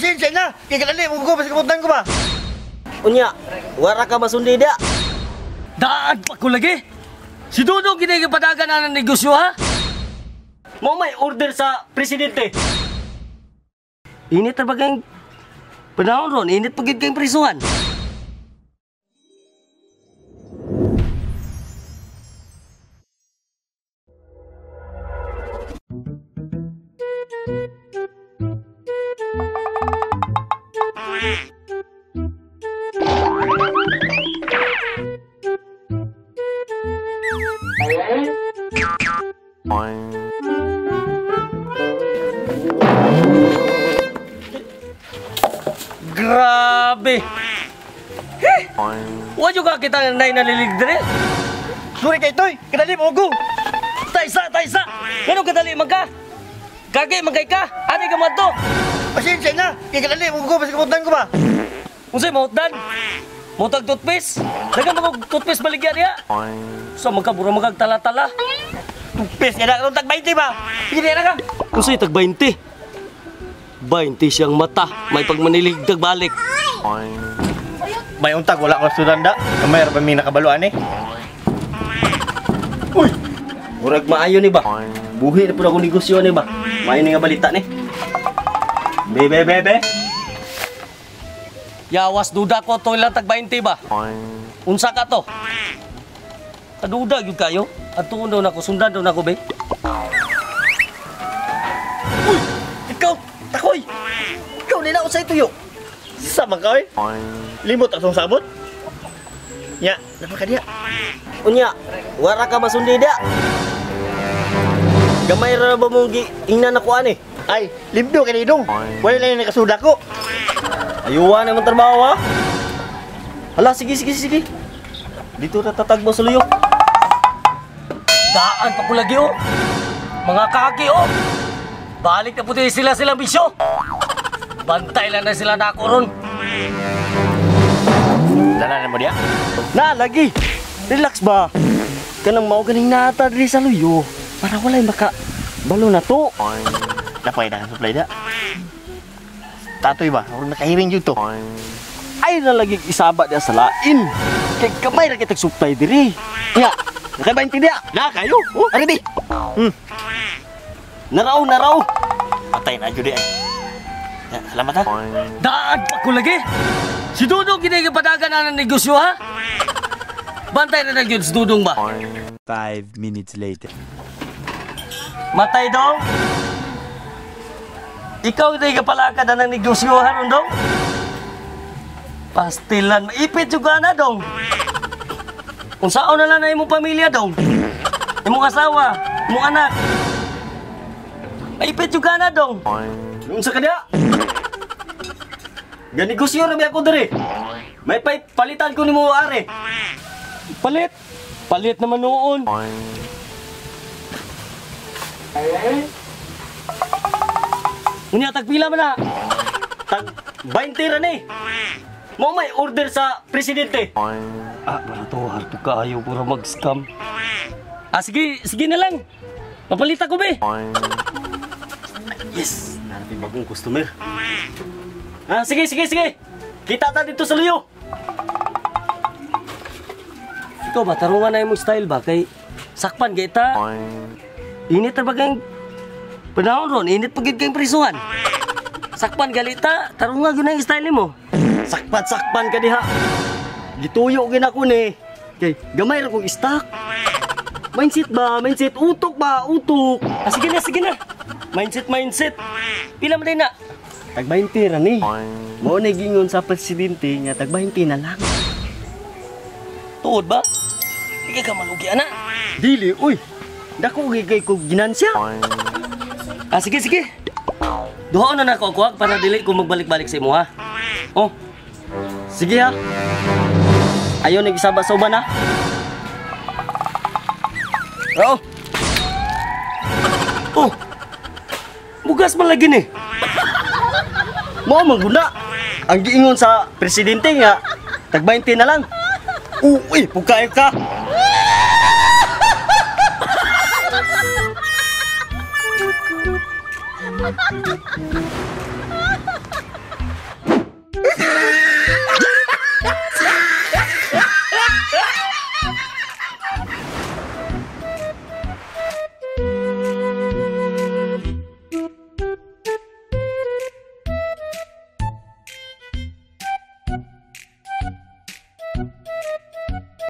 Pasensya na. Kay kadali mo ko pasikabutan ko ba. Unya, wara ka masundi dia. Daan pa ko lagi. Si Dudong ginigipadagan na ng negosyo ha? Mo may order sa presidente. Init ra ba kayong panahon ron? Init pagid kayong prisuhan. Grabe! Eh! Wa juga kita na nalilig dire. Sorry kay Toy, kadali mo ko. Taysa, taysa. Ngano kadali man ka? Kage man kay ka? Ani ka madto? Pasensya na. Kay kadali mo ko pasikabutan ko ba. Unsay mahutdan? Mutag toothpaste? Dagan mo toothpaste baligya diha. Sa magkabura magag tala-tala. Toothpaste nga na karon tag 20 ba. Sige na ka. Unsay tag 20? 20 siyang mata, may pagmanilig tagbalik. May untag wala ko sudanda. Kamay ra pa mi nakabaloan eh. Uy! Murag maayo ni ba? Buhi na pud ako negosyo ni ba? Maayo ni nga balita ni. Be be be be. Yawas duda ko to ilang tag 20 ba? Unsa ka to? Kaduda gyud kayo. Adtuon daw nako, sundan daw nako be. Uy! Ikaw, takoy. Ikaw nila unsay tuyo? Sama ka oy. Limot atong sabot. Nya, napa ka diha? Unya, wara ka masundi dia. Gamay ra ba mong ingnan ako ani? Ay, limdo kay dong. Wala lang nakasuda ko. Ayuwa na imong trabaho ha. Hala, sige sige sige. Dito ra tatagbo sa luyo. Daan pa ko lagi oh. Mga kaki oh. Balik na puti sila silang bisyo. Bantay lang na sila nako ron. Dala na mo diha. Na lagi. Relax ba? Kanang mao ganing nata diri sa luyo para walay maka balo na to. Napay na supply da. Tatoy ba? Ako nakahiring jud to. Ay na lagi isaba diya sa lain. Kay gamay ra kitag supply diri. Nya, nakay 20 diya. Na kayo. Oh, ari di. Naraw, naraw. Patay na jud di ay. Ya, salamat ha. Daan pa ko lagi. Si Dudong ginigipadagan na ng negosyo ha? Bantay na lang yun si Dudong ba? 5 minutes later. Matay dong. Ikaw hindi ka palakad na ng negosyo ha, dong? Pastilan, maipit juga na dong. Kung saan na lang na imong pamilya dong. Imong asawa, imong anak. Maipit juga na dong. Unsa ka diya? Ganegosyo ra ako diri. May palitan ko nimo are. Palit. Palit naman noon. Unya tagpila man na. Tag 20 ra ni. Mo may order sa presidente. Ah, barato harto kaayo puro mag-scam. Ah, sige, sige na lang. Papalit ako be. Yes, narapin bagong customer. Ah, sige sige sige. Kita ta dito sa luyo. Ikaw ba tarungan na imong style ba kay sakpan kay ta. Init ra ba kayong panahon ron, init pagid kayong prisuhan. Sakpan galita, tarungan gyud na yung style nimo. Sakpan-sakpan ka diha. Gituyo gid ako ni. Kay gamay ra kong stock. Mindset ba? Mindset utok ba? Utok. Ah, sige na, sige na. Mindset, mindset. Pila man din na? Tag 20 ra ni. Mao na gingon sa presidente nga tag 20 na lang. Tuod ba? Di ka malugi ana. Dili uy. Dako gyud kay kog ginansya. Ah, sige, sige. Duhaon na nako ako para dili ko magbalik-balik sa imo ha. Oh, Sige ha. Ayo nagisaba sa uban ha. Oo. Oh. Bugas man lagi ni. Mao man guna. Ang giingon sa presidente nga tag 20 na lang. Uy, pugkayo ka.